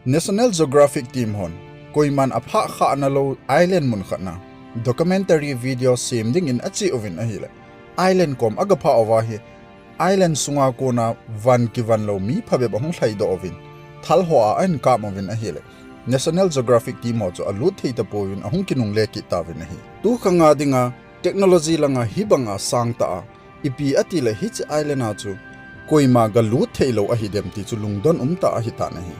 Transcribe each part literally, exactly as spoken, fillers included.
National Geographic team hon koiman aphah khah nalou island mun khat na documentary video sem dingin ache uvin ahile, island kom agaphah uva hi island sunga kona van kivan lou mi phabep ahung lhaidoh uvin, thal hoa ahin kap uvin ahile, National Geographic team ho chu alut thei tapouvin ahung kinungle kit tauvin ahi. Tukhanga dinga technology langa hibanga sangtah a ipi atile hiche island a chu koima galut theilou ahidem ti chu lungdon umtah ahitan ahi.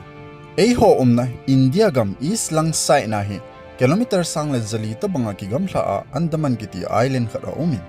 Eiho umna India gam East lang side na hi kilometer sang le jali tobanga kigamlha a Andaman kiti island khat aumin,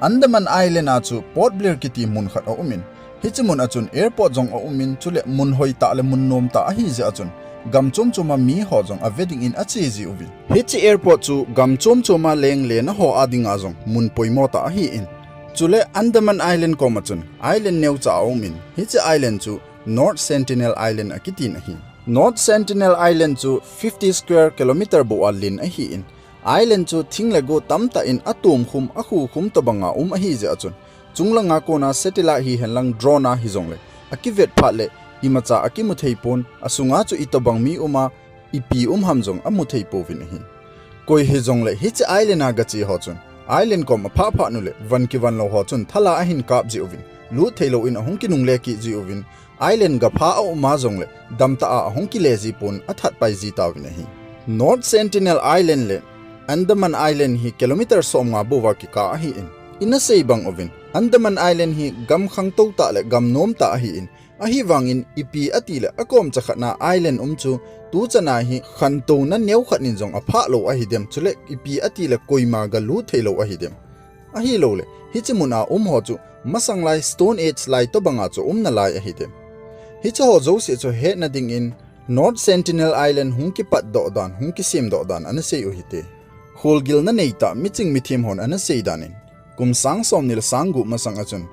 Andaman Island a chu Port Blair kiti mun khat aumin, hiche mun a chun airport jong aumin, chule mun hoitah le mun nomtah ahijeh a chun gam chom choma miho jong ave dingin ache jiuvin. Hiche airport chu gam chom choma lenglena ho a dinga jong mun poimotah ahin, chule Andaman Island koma chun island neocha aumin, hiche island chu North Sentinel Island akitin ahi. North Sentinel Island chu fifty square kilometer bou a len ahin, island chu thing le go tamtah in atomkhum akhukhum tobanga um ahijeh a chun, chunglanga kona satellite hihenlang drone a hijongle akivet phat le imacha akimu theipon, asunga chu itobang mi uma, ipi um ham jong amu theipouvin ahi. Koi hijongle hiche island a gache ho chun island kom aphah phah nule van kivan lou ho chun thal a ahin kap jiuvin, lut theilou in ahung kinungle kit jiuvin, island gaphah a uma jongle damtah a ahung kile jipon athat pai jitauvin ahi. North Sentinel Island le Andaman Island hi kilometer somnga bouva kikah ahin, ina sei bang uvin Andaman Island hi gam khangtou tah le gam nomtah ahin, ahivangin ipi atile akomcha khatna island um chu tuchana hi khantouna neokhat in jong aphah lou ahidem, chule ipi atile koima galut theilou ahidem, ahiloule hiche mun a um ho chu masanglai Stone Age lai tobanga chu um nalai ahidem. Hiche ho jouse chu hetna dingin North Sentinel Island hung kipatdoh dan, hung kisemdoh dan ana sei u hite. Kholgilna neitah miching mithem hon ana sei danin, kum sang somni le sang gup masang a chun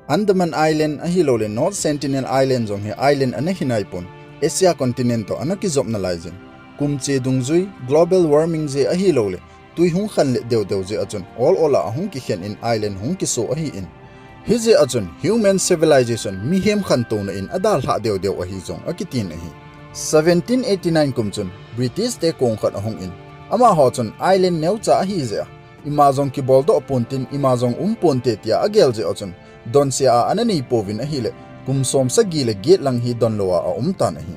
Andaman Island ahiloule North Sentinel Island jong hi island ana hinaipon, Asia continent toh ana kijop nalaijin, kum che dungjui global warming jeh ahiloule twi hung khanlet deudeu jeh a chun ol ol a ahung kikhen in island hung kiso ahin, hijeh a chun human civilization mihem khantouna in adalhah deudeu ahi jong akitin ahi. Seventeen eighty nine kum chun British te kong khat ahungin, amaho chun island neocha ahijeh a ima jong kiboldoh pontin ima jong um ponte tia agel jeh a chun, donsia a ana neipouvin ahile, kum som sagi le get lang hi donlou a aumtan ahi.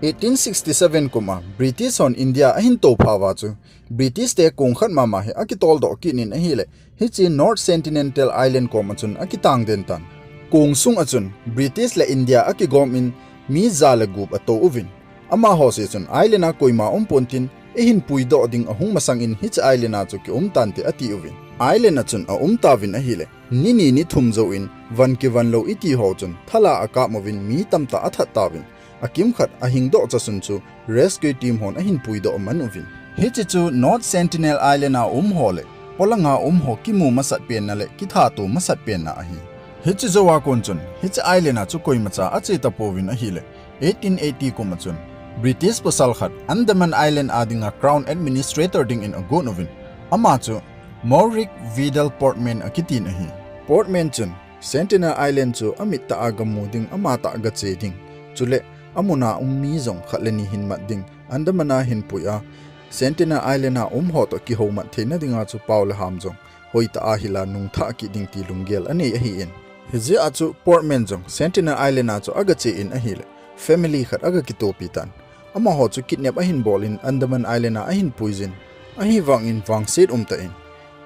Eighteen sixty seven kum a British hon India ahin tophauva chu British te kong khat mama hi akitoldoh kit in ahile, hiche North Sentinel Island koma chun akitangden tan. Kong sunga chun British le India akigomin mi ja le gup atou uvin, amaho se chun island a koima um pontin, eihin puidoh ding ahung masangin hiche island a chu kium tante ati uvin, island a chun aum tauvin ahile, ni ni ni thum jouvin van kivan lou iti ho chun thal a akap uvin mi tamtah athat tauvin, akimkhat ahingdoh chasun chu rescue team hon ahin puidoh man uvin. Hiche chu North Sentinel Island a um ho le polanga um ho kimu masat penna le kithato masat penna ahi. Hiche jou a kon chun hiche island a chu koimacha ache tapouvin ahile, eighteen eighty kum a chun British pasal khat Andaman Island a dinga Crown Administrator dingin agon uvin, ama chu Mauryk Vidal Portman akitin ahi. Portman chun Sentinel Island chu amit tah a gamu ding, amatah gache ding, chule amun a um mi jong khat le ni hin mat ding, Andaman a hin pui a Sentinel Island a um ho toh kihoumat theina dinga chu pao le ham jong hoitah a hil a nungthah kit ding ti lunggel anei ahin. Hijeh a chu Portman jong Sentinel Island a chu agache in ahile, family khat agakitopi tan. Amaho chu kidnap ahin bol in Andaman Island a ahin puijin, ahivangin vangset umtah in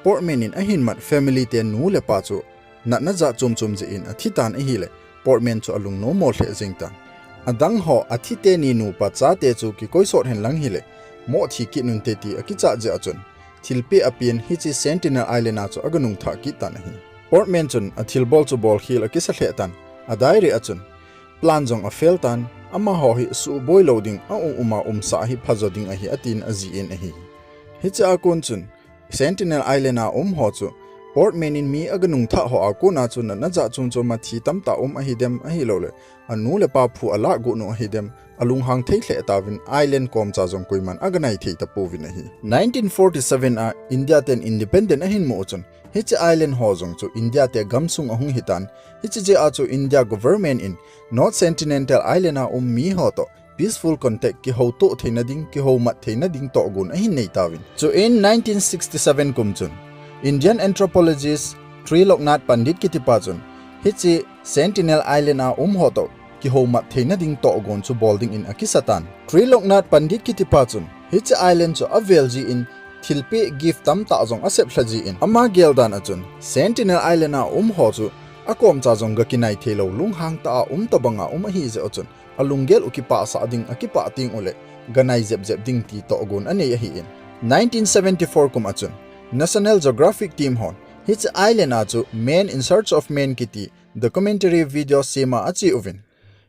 Portman in ahin mat family te nu le pa chu natna jat chom chom jeh in athitan ahile, Portman chu alungnommo lheh jeng tan. Adang ho athi teni nupa chate chu kikoisot henlang hile, moh thi kit unte ti akichat jeh a chun, thilpeh apen hiche Sentinel Island a chu aganungthah kit tan ahi. Portman chun athilbol chu bolkhel akisa lheh tan, adiary a chun, plan jong afail tan, amaho hi suhboi lou ding a um um a umsah hi phajo ding ahi atin ajih in ahi. Hiche a kon chun, Sentinel Island a um ho chu, Portman in mi aganungthah ho a kona chu natna jat chom chom a thi tamtah um ahidem ahiloule, anu le pa phu alah got u ahidem, alunghang thei lheh tauvin island komcha jong koiman aganai thei tapouvin ahi. Nineteen forty seven a India ten independent ahin mu u chun, hiche island ho jong chu India te gamsung ahung hitan, hiche jeh a chu India government in North Sentinel Island a um mi ho toh peaceful contact kihoutoh theina ding, kihoumat theina ding tohgon ahin nei tauvin. Chuin nineteen sixty-seven kum chun Indian anthropologist Triloknath Pandit kitipa chun hiche Sentinel Island a um ho toh kihoumat theina ding tohgon chu bol dingin akisa tan. Triloknath Pandit kitipa chun hiche island chu avel jin thilpeh gift tamtah jong asep lha jin, ama geldan a chun Sentinel Island a um ho chu akomcha jong ga kinai theilou, lunghang tah a um tobanga um ahi jeh a chun alunggel u kipah sah ding, akipah teng uleh ga nai jep jep ding ti tohgon anei ahin. Nineteen seventy-four kum a chun National Geographic team hon hiche island a chu Man in Search of Man kiti documentary video sem a ache uvin,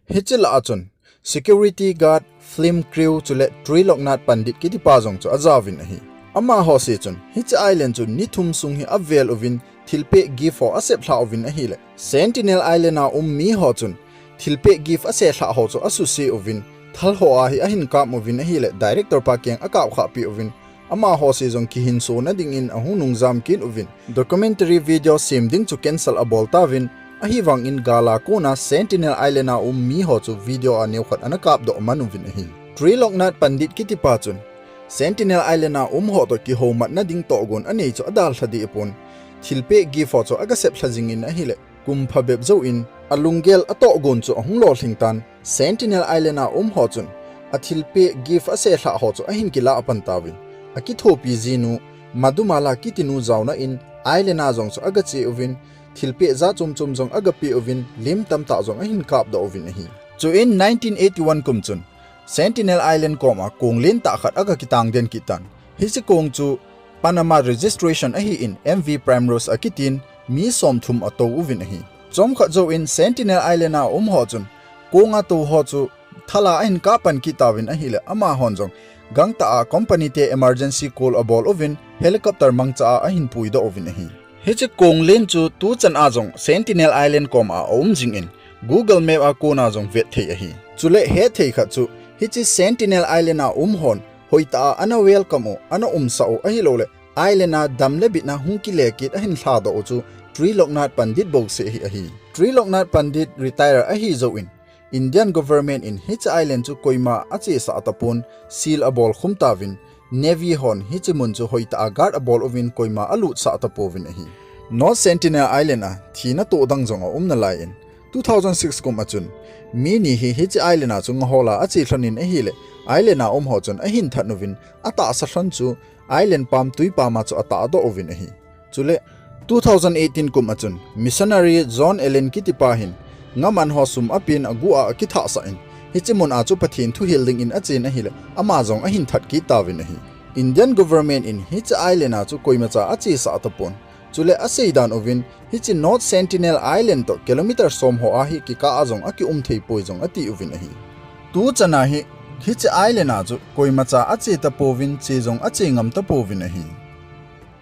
hiche lah a chun security guard, film crew chule Triloknath Pandit kitipa jong chu ajaovin ahi. Amaho se chun hiche island chu ni thum sung hi avel uvin thilpeh gift ho asep lha uvin ahileh, Sentinel Island a um mi ho chun thilpeh gift ase lha ho chu asuse uvin, thal ho a hi ahin kap uvin ahileh, director pa keng akap khah peh uvin, amaho se jong kihinsona dingin ahung nungjam kit uvin, documentary video sem ding chu cancel abol tauvin, ahivangin gal a kona Sentinel Island a um mi ho chu video a neokhat ana kapdoh man uvin ahi. Triloknath Pandit kitipa chun Sentinel Island a um ho toh kihoumatna ding tohgon anei chu adalha deh pon, thilpeh gift ho chu aga sep lha jingin ahileh, kum phabep jouvin alunggel atohgon chu ahung lolhing tan. Sentinel Island a um ho chun athilpeh gift ase lha ho chu ahin kilah pan tauvin, akithopi jinu Madhumala kitinu jaona in island a jong chu aga che uvin, thilpeh jat chom chom jong aga pe uvin, lim tamtah jong ahin kapdoh uvin ahi. Chuin nineteen eighty-one kum chun Sentinel Island kom a kong lentah khat aga kitang den kit tan. Hiche kong chu Panama registration ahin M V Primrose akitin mi somthum atou uvin ahi. Chomkhat jouvin Sentinel Island a um ho chun kong a tou ho chu thal a ahin kap pan kit tauvin ahileh, amahon jong gangtah a company te emergency call abol uvin, helicopter mangcha a ahin puidoh uvin ahi. Hiche kong len chu tuchan a jong Sentinel Island kom a aum jingin, Google Map a kona jong vet thei ahi. Chule hethei khat chu hiche Sentinel Island a um hon hoitah a ana welcome u, ana umsah u ahilouleh, island a dam le bitna hung kile kit ahin lhadoh u chu Triloknath Pandit bouseh hi ahi. Triloknath Pandit retire ahi jouvin, Indian government in hiche island chu koima achesah tapon, seal abol khum tauvin, Navy hon hiche mun chu hoitah a guard abol uvin koima alutsah tapouvin ahi. North Sentinel Island a thina toh dang jong aum nalai in, two thousand six kum a chun mi ni hi hiche island a chu ngahol a ache lhonin ahileh, island a um ho chun ahin that uvin, atahsa lhon chu island pam, twi pam a chu atahdoh uvin ahi. Chule two thousand eighteen kum a chun missionary John Allen kitipa hin ngaman ho sum apen aguh a akithahsah in, hiche mun a chu Pathen thuhil dingin achen ahileh, ama jong ahin that kit tauvin ahi. Indian government in hiche island a chu koimacha achesah tapon, chule aseidan uvin, hiche North Sentinel Island toh kilometer som ho a hi kikah a jong akium thei poi jong ati uvin ahi. Tuchan a hi hiche island a chu koimacha ache tapouvin, che jong ache ngam tapouvin ahi.